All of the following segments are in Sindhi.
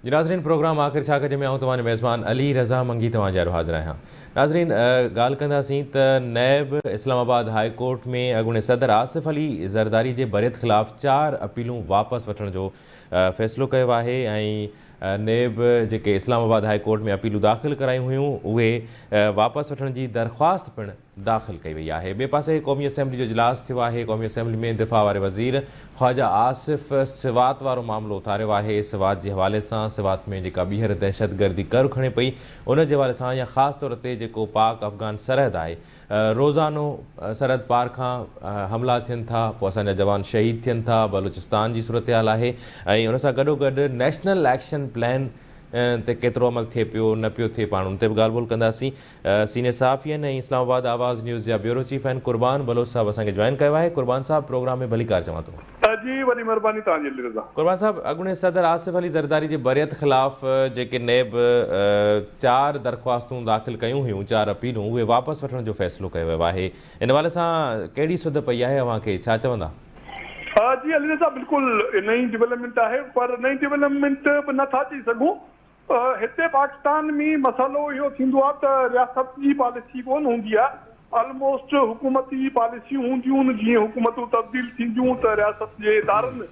جي ناظرين پروگرام آخر ڇا ڪجي ۾ آئون توهان جو ميزبان علي رضا منگي توهان جي آڏو حاضر آهيان. ناظرين ڳالهه ڪنداسين ته نيب اسلام آباد هاء ڪورٽ ۾ اڳوڻي صدر آصف علي زرداري جي بريت خلاف چار اپيلون واپس وٺڻ جو فيصلو ڪيو آهي ۽ نيب جيڪي اسلام آباد هاء ڪورٽ ۾ اپيلون داخل ڪرايون هيون اهي واپس وٺڻ جي درخواست پڻ داخل ڪئي وئي آهي. ٻئي پاسي قومي اسيمبلي جو اجلاس ٿيو آهي، قومي اسيمبلي ۾ دفاع واري وزير خواجه آصف سوات وارو معاملو اٿاريو آهي، سوات جي حوالي سان سوات ۾ جيڪا ٻيهر دهشتگردي ڪر کڻي پئي ان جي حوالي سان يا خاص طور تي جيڪو پاڪ افغان سرحد آهي روزانو سرحد پار کان حملا ٿين ٿا پوء اسان جا جوان شهيد ٿين ٿا بلوچستان جي صورتحال آهي ۽ ان سان گڏوگڏ نيشنل ايڪشن پلان تي ڪيترو عمل ٿئي پيو نه پيو ٿئي پاڻ ان تي به ڳالهه ٻولهه ڪنداسين. سينيئر صحافي آهن ۽ اسلام آباد آواز نيوز جا بيورو چيف آهن قربان بلوچ صاحب اسان کي جوائن ڪيو آهي قربان صاحب پروگرام ۾ ڀليڪار چوان ٿو. جي وڏي مھرباني توھان جي علي رضا. قربان صاحب اڳوڻي صدر آصف علي زرداري جي بريت خلاف جيڪي نيب چار درخواستون داخل ڪيون هيون چار اپيلون اهي واپس وٺڻ جو فيصلو ڪيو ويو آهي ان حوالي سان ڪهڙي سڌ پئي آهي اوهان کي ڇا چوندا؟ جي علي رضا بلڪل نئين ڊولپمينٽ آهي پر نئين ڊولپمينٽ به نه ٿا چئي سگهون هتي پاڪستان ۾ مسئلو اهو ٿيندو آهي ته رياست جي پاليسي ڪونه هوندي آهي، الموسٽ حڪومتي پاليسيون هونديون آهن، جيئن حڪومتون تبديل ٿينديون ته رياست جي ادارن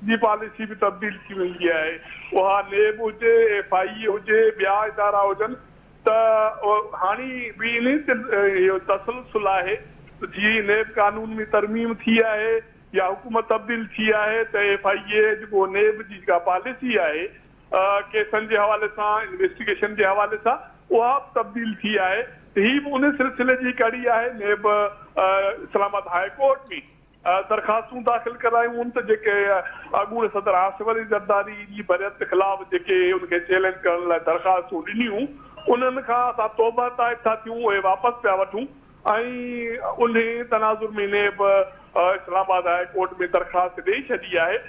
جي پاليسي به تبديل ٿي ويندي آهي، اها نيب هجي، ايف I اي هجي، ٻيا ادارا هجن ته هاڻي به انهي اهو تسلسل آهي ته جيئن نيب قانون ۾ ترميم ٿي آهي يا حڪومت تبديل ٿي آهي ته ايف I اي جيڪو نيب جي جيڪا پاليسي آهي ڪيسن جي حوالي سان انويسٽيگيشن جي حوالي سان اها به تبديل ٿي آهي ته هي به ان سلسلي جي ڪڙي آهي نيب اسلام آباد هاء ڪورٽ ۾ درخواستون داخل ڪرايون هن ته جيڪي اڳوڻي صدر آصف علي زرداري جي بريت خلاف جيڪي ان کي چئلينج ڪرڻ لاء درخواستون ڏنيون انهن کان اسان توبه تائب ٿا ٿيون اهي واپس پيا وٺون ۽ انهي تناظر ۾ نيب اسلام آباد هاء ڪورٽ ۾ درخواست ڏئي ڇڏي آهي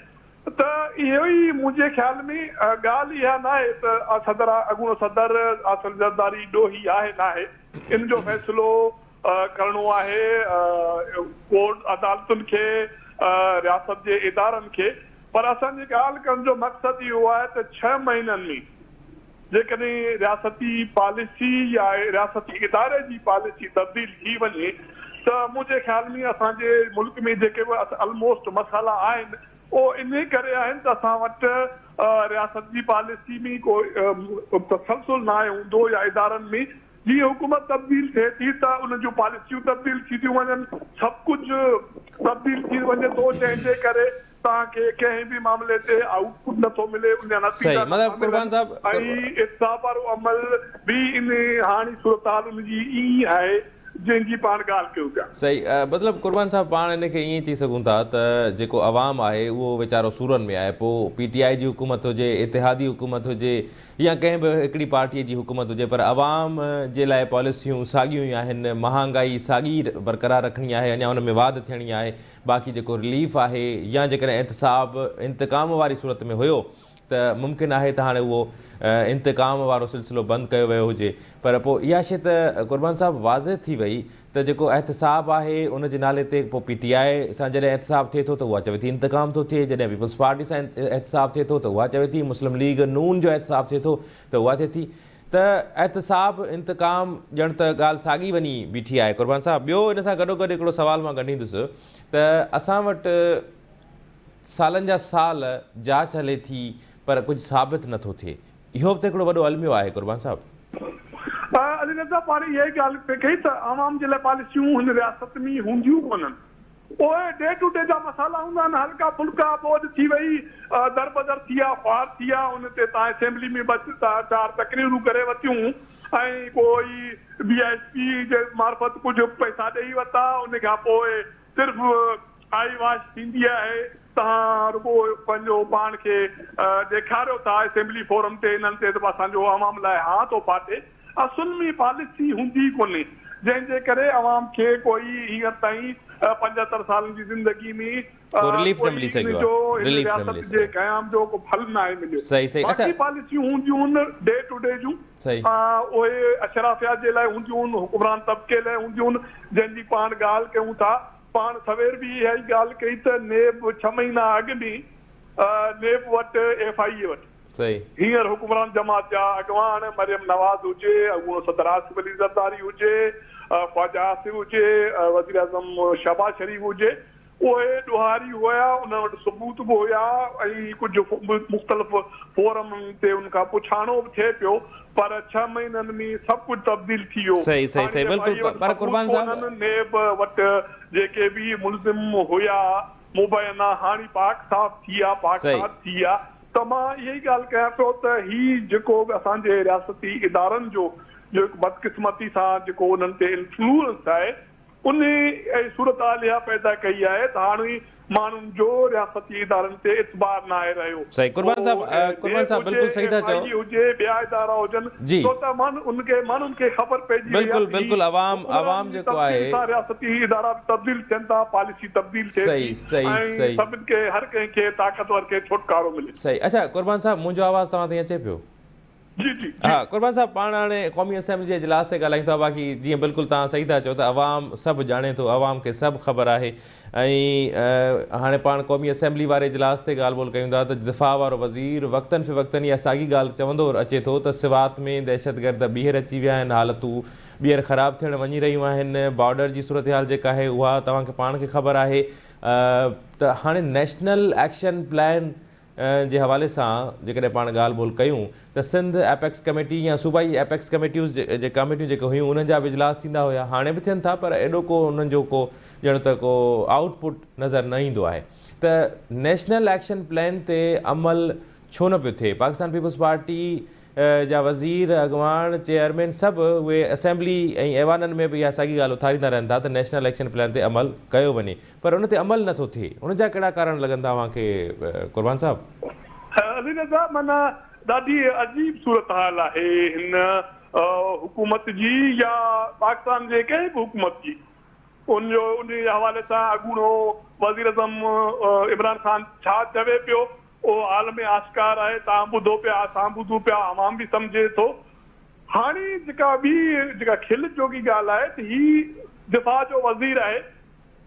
ته اهو ئي منهنجي خيال ۾ ڳالهه اها ناهي ته صدر اڳوڻو صدر آصف زرداري ڏوهي آهي ناهي ان جو فيصلو ڪرڻو آهي ڪورٽ عدالتن کي رياست جي ادارن کي پر اسان جي ڳالهه ڪرڻ جو مقصد اهو آهي ته ڇهه مهينن ۾ جيڪڏهن رياستي پاليسي يا رياستي اداري جي پاليسي تبديل ٿي وڃي ته منهنجي خيال ۾ اسان جي ملڪ ۾ جيڪي به الموسٽ مسئلا آهن اهو انهي ڪري آهن ته اسان وٽ رياست جي پاليسي ۾ ڪو تسلسل ناهي هوندو يا ادارن ۾ جيئن حڪومت تبديل ٿئي ٿي ته ان جون پاليسيون تبديل ٿي ٿيون وڃن سڀ ڪجهه تبديل ٿي وڃي ٿو جنهن جي ڪري توهان کي ڪنهن به معاملي تي آئوٽ پٽ نٿو ملي، ان جا نتيجا صحيح مطلب نٿا قربان ملن صاحب ۽ احتساب وارو عمل به ان هاڻي صورتحال ان جي ائين ئي آهي جنهن جي پاڻ ڳالهه ڪيون پيا. صحيح مطلب قربان صاحب پاڻ ان کي ائين چئي سگهون ٿا ته جيڪو عوام آهي اهو ويچارو سورن ۾ آهي پوء پي ٽي آء جي حڪومت هجي اتحادي حڪومت هجي يا ڪنهن به هڪڙي پارٽي جي حڪومت هجي پر عوام جي لاء پاليسيون ساڳيون ئي آهن مهانگائي ساڳي برقرار رکڻي آهي اڃا ان ۾ واڌ ٿيڻي آهي باقي جيڪو رليف آهي يا جيڪڏهن احتساب انتقام واري صورت ۾ هيو ته ممڪن آهي ته هاڻي اهو انتقام وارو سلسلو بند ڪيو ويو هجي پر پوء اها شيء ته قربان صاحب واضح ٿي وئي ته جيڪو احتساب آهي ان جي نالي تي پوء پي ٽي آء سان جڏهن احتساب ٿئي ٿو ته اها چوي ٿي انتقام ٿو ٿئي جڏهن پيپلز پارٽي سان احتساب ٿئي ٿو ته اها چوي ٿي مسلم ليگ نون جو احتساب ٿئي ٿو ته اها ٿئي ٿي ته احتساب انتقام ڄڻ ته ڳالهه ساڳي وڃي بيٺي آهي قربان صاحب ٻيو ان سان گڏوگڏ هڪڙو سوال مان ڳنڍيندس ته اسان وٽ سالن جا سال جاچ هلي ٿي پر ڪجهه ثابت نه ٿو ٿئي اهو به ته هڪڙو وڏو الميو آهي قربان صاحب. علي رضا پاڻ اها ئي ڳالهه پئي ڪئي ته عوام جي لاء پاليسيون هن رياست ۾ هونديون ڪونهن. اهي ڊي ٽو ڊي جا مسئلا هوندا آهن، هلڪا ڦلڪا ٻوڏ ٿي وئي، دربدر ٿي ويا، خوار ٿي ويا، ان تي تان اسيمبلي ۾ ٻه چار تقريرون ڪري ورتيون ۽ ڪوئي بي ايس پي جي معرفت ڪجهه پئسا ڏئي ورتا، ان کان پوء صرف آئي واش ٿيندي آهي، توهان رڳو پنهنجو پاڻ کي ڏيکاريو ٿا اسيمبلي فورم تي انهن تي ته اسان جو عوام لاء هان ٿو ڦاٽي. اصل ۾ پاليسي هوندي ئي ڪونهي جنهن جي ڪري عوام کي ڪوئي هينئر تائين 75 سالن جي زندگي ۾ ڪو رليف نه ملي ڪوئي ان سگهيو جو آهي هن رليف نه رياست ملي جي سگهيو قيام جو ڪو ڦل ناهي مليو. صحيح صحيح اڇا باقي پاليسيون هونديون هن ڊي ٽو ڊي جون صحيح. اهي اشرافيا جي لاء هونديون هن حڪمران طبقي لاء هونديون هن جنهن جي پاڻ ڳالهه ڪيون ٿا پاڻ سوير به اها ئي ڳالهه ڪئي ته نيب ڇهه مهينا اڳ ۾ نيب وٽ ايف I اي وٽ. صحيح. هينئر حڪمران جماعت جا اڳواڻ مريم نواز هجي، اڳوڻو صدر آصف علي زرداري هجي، خواجه آصف هجي، وزيراعظم شهباز شريف هجي، اهي ڏوهاري هيا، انهن وٽ ثبوت به هيا ۽ ڪجهه مختلف فورمن تي ان کان پڇاڻو به ٿئي پيو پر ڇهه مهينن ۾ سڀ ڪجهه تبديل ٿي ويو. صحيح صحيح هاڻي صحيح ايف I بلڪل اي وٽ پر ثبوت قربان صاحب. ڪونهن، نيب وٽ جيڪي به ملزم هيا مبينا هاڻي پاڪ صاف ٿي ويا، پاڪ صحيح. صاف ٿي ويا ته مان اها ئي ڳالهه ڪيان پيو ته هي جيڪو به اسان جي رياستي ادارن جو جو هڪ بدقسمتي سان جيڪو انهن تي انفلوئنس آهي انهي اهڙي صورتحال اها پيدا ڪئي آهي ته هاڻي ماڻهن جو رياستي ادارن تي اعتبار ناهي رهيو. صحيح قربان صاحب پوء قربان نيب صاحب هجي، بلڪل صحيح ٿا ايف I چئو. اي هجي، ٻيا ادارا هجن جي. ڇو ته ماڻهن کي ماڻهن کي خبر پئجي وئي آهي بلڪل ته هي بلڪل عوام عوام حڪمرانن جي جيڪو تبديلي آهي. سان رياستي ادارا به تبديل ٿين ٿا، پاليسي تبديل ٿئي صحيح ٿي صحيح ۽ صحيح. سڀن کي هر ڪنهن کي طاقتور کي ڇوٽڪارو ملي. صحيح اڇا قربان صاحب منهنجو آواز توهان تائين اچي پيو. جي جي جي. ها قربان صاحب پاڻ هاڻي قومي اسيمبلي جي اجلاس تي ڳالهايون ٿا باقي جيئن بلڪل توهان صحيح ٿا چئو ته عوام سڀ ڄاڻي ٿو عوام کي سڀ خبر آهي ۽ هاڻي پاڻ قومي اسيمبلي واري اجلاس تي ڳالهه ٻولهه ڪيون ٿا ته دفاع وارو وزير وقتن في وقتن اها ساڳي ڳالهه چوندو اچي ٿو ته سوات ۾ دهشتگرد ٻيهر اچي ويا آهن حالتون ٻيهر خراب ٿيڻ وڃي رهيون آهن بارڊر جي صورتحال جيڪا آهي اها توهان کي پاڻ کي خبر آهي ته هاڻي نيشنل ايڪشن پلان جي حوالي سان جيڪڏهن پاڻ ڳالهه ٻولهه ڪيون ته سنڌ ايپيڪس ڪميٽي يا صوبائي ايپيڪس ڪميٽيوز جي ڪاميٽيون جيڪي هيون انهن جا به اجلاس ٿيندا هيا هاڻي به ٿين ٿا پر ايڏو ڪو انهن جو ڪو ڄڻ ته ڪو آئوٽ پٽ نظر نه ايندو آهي ته نيشنل ايڪشن پلان تي عمل ڇو نه پيو ٿئي پاڪستان پيپلز پارٽي جا وزير اڳواڻ چيئرمين سڀ اهي اسيمبلي ۽ ايوانن ۾ به اها ساڳي ڳالهه اٿاريندا رهن ٿا ته نيشنل ايڪشن پلان تي عمل ڪيو وڃي پر ان تي عمل نه ٿو ٿئي ان جا ڪهڙا ڪارڻ لڳن ٿا اوهان کي قربان صاحب؟ علي رضا معنيٰ ڏاڍي عجيب صورتحال آهي هن حڪومت جي يا پاڪستان جي ڪنهن به حڪومت جي ان جو انهي حوالي سان اڳوڻو وزيراعظم عمران خان ڇا چوي پيو اهو عالم آشڪار آهي توهان ٻڌو پيا اسان ٻڌون پيا عوام به سمجهي ٿو هاڻي جيڪا ٻي جيڪا کل جوڳي ڳالهه آهي ته هي دفاع جو وزير آهي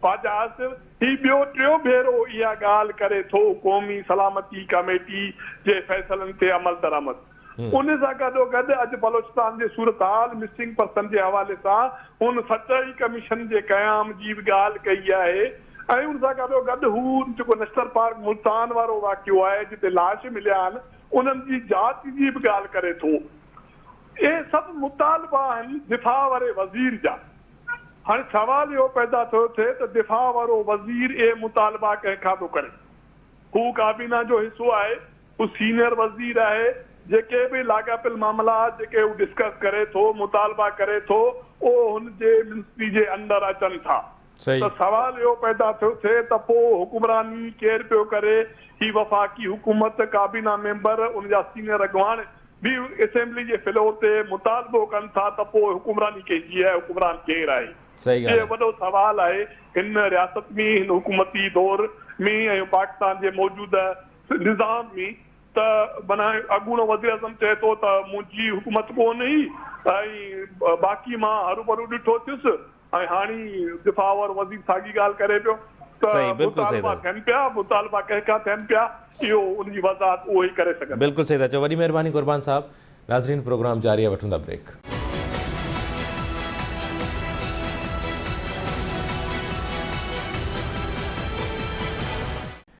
خواجه آصف هي ٻيو ٽيون ڀيرو اها ڳالهه ڪري ٿو قومي سلامتي ڪميٽي جي فيصلن تي عملدرآمد ان سان گڏوگڏ اڄ بلوچستان جي صورتحال مسنگ پرسن جي حوالي سان هن سچائي ڪميشن جي قيام جي به ڳالهه ڪئي آهي ۽ ان سان گڏوگڏ هو جيڪو نشتر پارڪ ملتان وارو واقعو آهي جتي لاش مليا آهن انهن جي جاچ جي به ڳالهه ڪري ٿو اهي سڀ مطالبا آهن دفاع واري وزير جا. هاڻي سوال اهو پيدا ٿو ٿئي ته دفاع وارو وزير اهي مطالبا ڪنهن کان ٿو ڪري؟ هو ڪابينا جو حصو آهي، هو سينيئر وزير آهي، جيڪي به لاڳاپيل معاملا جيڪي هو ڊسڪس ڪري ٿو، مطالبا ڪري ٿو، اهو هن جي منسٽري جي اندر اچن ٿا. ته سوال اهو پيدا ٿو ٿئي ته پوء حڪمراني ڪير پيو ڪري؟ هي وفاقي حڪومت، ڪابينا ميمبر، ان جا سينيئر اڳواڻ به اسيمبلي جي فلور تي مطالبو ڪن ٿا ته پوء حڪمراني ڪنهن جي آهي، حڪمران ڪير آهي؟ اهو وڏو سوال آهي هن رياست ۾، هن حڪومتي دور ۾ ۽ پاڪستان جي موجوده نظام ۾ ته معنيٰ اڳوڻو وزيراعظم چئي ٿو ته منهنجي حڪومت ڪونه هئي ۽ باقي مان هروڀرو ڏٺو ٿيس ۽ هاڻي دفاع وارو وزير ساڳي ڳالهه ڪري پيو ته مطالبا ٿين پيا، مطالبا ڪنهن کان ٿين پيا اهو ان جي وضاحت اهو ئي ڪري سگهندو. بلڪل صحيح ٿا چئو وڏي مهرباني قربان صاحب ناظرين پروگرام جاري آهي وٺون ٿا بريڪ.